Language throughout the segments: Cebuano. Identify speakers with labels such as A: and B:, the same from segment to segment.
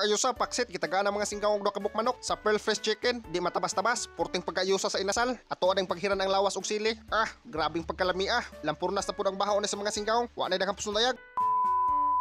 A: Ayusa paksit gitagaan ang mga singgaw og duha ka buok manok sa Pearl Fresh Chicken, di matabas-tabas, porting pagkaayusa sa inasal. Ato ading paghiran ang lawas og sili. Grabing pagkalami ah. Lampurnas na pud ang bahaw ni sa mga singgaw. Wa na daghang pasundayag.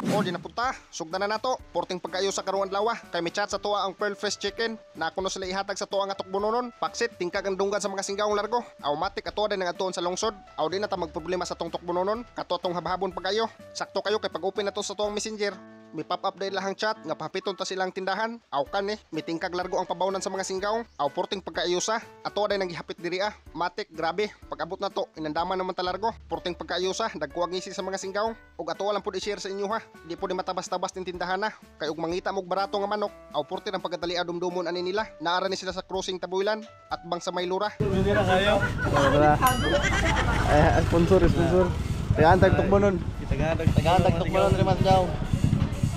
A: O, di na punta. Sugdan na nato. Porting pagkayo sa karuan lawa. Kay mi chat sa tuwa ang Pearl Fresh Chicken. Na kuno sila ihatag sa tuwa nga tukbononon. Paksit, tingkag ang dunggan sa mga singgawng largo. Automatic ato din ang atuon sa lungsod. Aw di na ta magproblema sa tong tukbononon. Kato tong habhabon pagayo. Sakto kayo kay pag-open na to sa tuwang Messenger. Mi pop up dahil lahang chat nga pahapiton ta silang tindahan. Aw kan eh, mitingkag largo ang pabawnan sa mga singgaw. Aw porting pagkaayusa. Ato day nang gihapit diri ah. Matik grabe. Pag-abot na to, inandaman naman ta largo. Porting pagkaayusa, dagko ang ngisi sa mga singgaw. Ug ato lang pud i-share sa inyo ha. Di po di matabas-tabas ning tindahan na. Kay og mangita mog barato nga manok, aw porting ang pagkadali dumdumon ani nila. Naara ni sila sa crossing Tabuilan at bang sa Maylura.
B: Ay, sponsor, sponsor. Tagaan tag tukbonon. Tagaan tag tukbonon rin mas daw.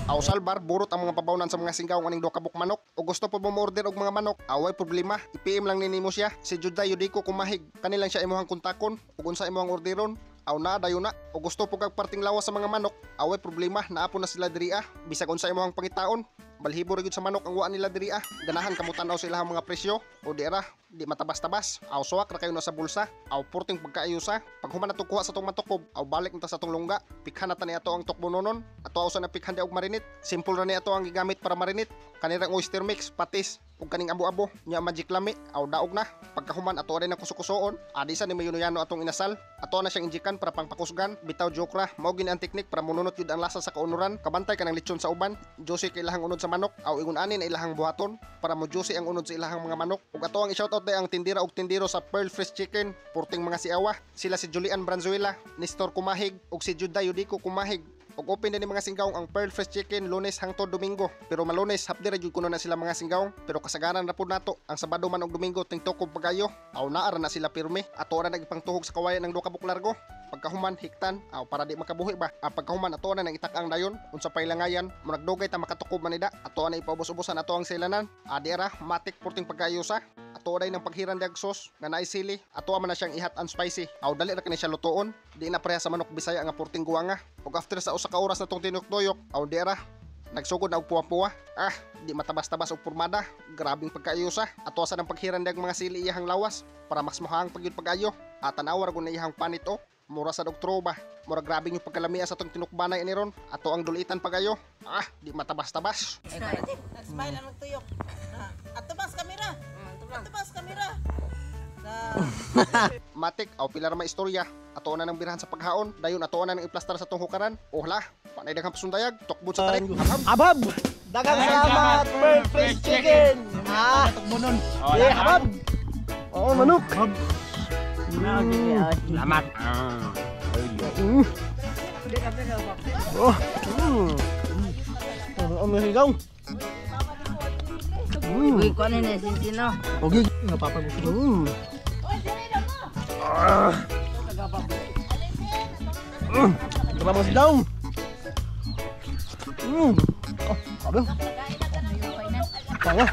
A: Aw salbar burot ang mga pabawnan sa mga singgaw aning duha ka buok manok. O gusto po mo order og mga manok, away problema. I-PM lang ni nimo siya. Si Juday Yudiko kumahig. Kanilang siya imuhang kontakon ug unsa imuhang orderon. Aw na dayon na. O gusto po kag parting lawas sa mga manok, away problema, naa po na sila diri ah. Bisag unsa imuhang pangitaon, balhibo ra gyud sa manok ang wa nila diri ah. Ganahan kamo tan-aw sa ilahang mga presyo o di ra, di matabas-tabas. Aw suwak ra kayo na sa bulsa. Aw porting pagkaayusa. Pag human na kuha sa tong matukob, aw balik na ta sa tong lungga. Pikhan na ta ni ato ang tukbononon. Ato aw sa napikhan di og marinate. Simple ra ni ato ang gigamit para marinate. Kanirang oyster mix, patis, ug kaning abo-abo, nya magic lami, aw daog na. Pagkahuman ato rin ang kusukusoon, adi sa ni mayunuyano atong inasal. Ato na siyang injikan para pangpakusgan, bitaw jokra, mao gini ang teknik para mununot yun ang lasa sa kaunuran. Kabantay kanang lechon sa uban, juicy kay ilahang unod sa manok, aw ingon ani na ilahang buhaton para mo juicy ang unod sa ilahang mga manok. Ug ato ang i-shoutout day ang tindira og tindiro sa Pearl Fresh Chicken, porting mga siawa. Sila si Julian Branzuela, Nestor Kumahig ug si Juday Yudico Kumahig. Ug open din ni mga singgawng ang Pearl Fresh Chicken Lunes hangtod Domingo. Pero malunes hapdi ra jud kuno na sila mga singgawng. Pero kasagaran ra pud nato ang Sabado man og Domingo tingtukob pagayo. Aw naa ra na sila pirmi. Ato ra nagipangtuhog sa kawayan ng duha ka buok largo. Pagkahuman hiktan aw para di makabuhi ba. Ang pagkahuman ato na nang itak-ang dayon unsa pay langayan murag dugay ta makatukob man ida. Ato na ipaubos-ubosan ato ang silanan. Adi ra matik porting pagkayusa. Ato day nang paghiran dag sauce nga naay sili. Ato man na siyang i-hot and spicy. Aw dali ra kini siya lutoon. Di na pareha sa manok Bisaya nga porting guwanga. Ug after sa usa ka oras na tong tinukduyok, aw di ra nagsugod na og puwa-puwa. Di matabas-tabas og pormada. Grabing pagkaayusa. Ato sa nang paghiran dag mga sili iyahang lawas para mas mohang pagyud pag-ayo. At tanaw ra gud na iyahang panit o. Mura sa og troba. Mura grabe yung pagkalamia sa tong tinukbanay ni ron. Ato ang dulitan pagayo. Di matabas-tabas.
C: Nag-smile ang nagtuyok. Atubas kamera. Atubas kamera.
A: Matik aw pila ra may istorya. Ato na nang birahan sa paghaon, dayon ato na nang iplastar sa tong hukaran. Ohla, panay daghang pasundayag, tukbod sa tarik. Habhab.
B: Abab! Daghang salamat, Pearl Fresh Chicken! Tukbonon. Yeah, habab! Oo, manok.
D: Salamat.
B: Oh. Ang higaw.
E: Uy, kuan ni Sintino.
B: Okay. Napapagod. Grabe daw. Oh, sabi. Panga.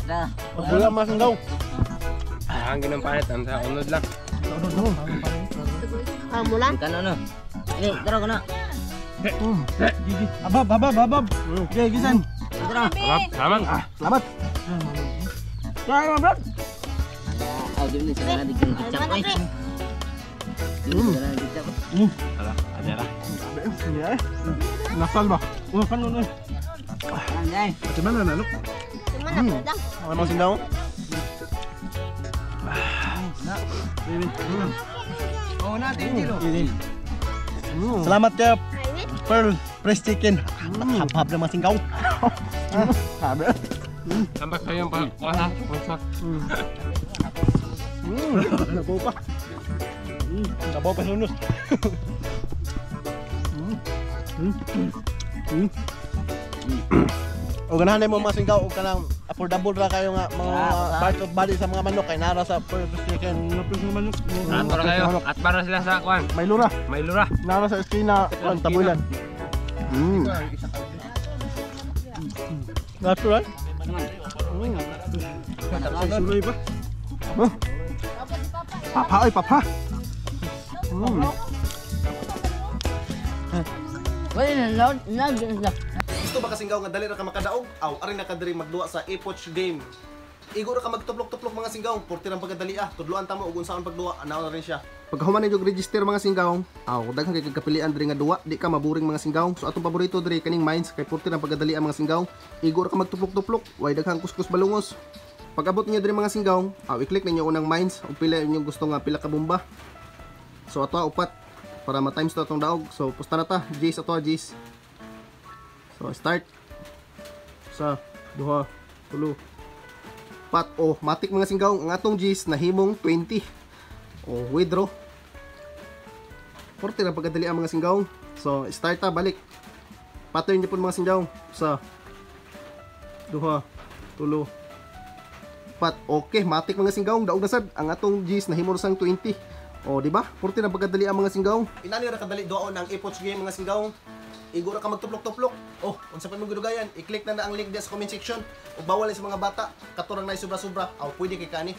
E: Da.
B: Wala mas daw.
D: Ang ginang panit, ang sa unod lang.
E: Kano no. Ini, tara ko na.
B: Abab, abab, abab. Okay, gisan.
E: Tara.
D: Salamat.
B: Salamat. Salamat.
E: Aw, di ni sa na digong kitsap oy. Di ni sa na kitsap.
D: Ala, adera.
B: Yeah. Nasal ba? Oh, kano na.
E: Ay.
B: Cuman na no? Ang mga sindaw.
F: Oh, natin dilo.
B: Salamat kay Pearl Fresh Chicken. Hap-hap na mga singgaw. Sabi.
D: Tambak kayo pa. Wala, sponsor.
B: Nabaw pa. Nabaw pa sunos. O ganahan mo mga singgaw og kanang affordable ra kayo nga mga part of body sa mga manok kay nara sa Pearl Fresh Chicken. Mga manok.
D: At para kayo. At para sila sa kwan.
B: May lura.
D: May lura.
B: Nara sa esquina, kwan Tabulan. Natural. Suloy ba? Papa, oy papa.
E: Wala na na na.
B: Gusto ba kasinggaw nga dali ra ka makadaog? Aw, ari na ka diri magduwa sa Epoch game. Igo ra ka magtuplok-tuplok, mga singgaw, purti rang pagkadali ah. Tudloan ta mo og unsaon pagduwa, anaw na rin siya.
A: Pagkahuman ninyo register, mga singgaw, aw, daghan kay kagkapilian diri nga duwa, di ka maburing, mga singgaw. So atong paborito diri kaning mines kay purti rang pagkadali ang mga singgaw. Igo ra ka magtuplok-tuplok, way daghang kuskus balungos. Pag abot niyo diri, mga singgaw, aw, i-click ninyo unang mines ug pila inyong gusto nga pila ka bomba. So ato upat para ma-times to atong daog. So pusta na ta, Jace ato Jace. So start. Sa duha, tulo, pat. Oh, matik, mga singgaw, ang atong G's nahimong 20. Oh, withdraw. Forte na pagkadali ang mga singgaw. So start ta balik. Pattern niyo po, mga singgaw. Sa duha, tulo, pat. Okay, matik, mga singgaw, daog na sad ang atong G's nahimo sang 20. Oh, di ba? Forte na pagkadali ang mga singgaw.
B: Inani ra kadali duwaon ang Epoch game, mga singgaw. Igo ra ka magtuplok-tuplok. Oh, unsa pa imong gidugayan? I-click na na ang link diya sa comment section. Ug bawal sa mga bata, katurang nay sobra-sobra. Aw, pwede kay kani.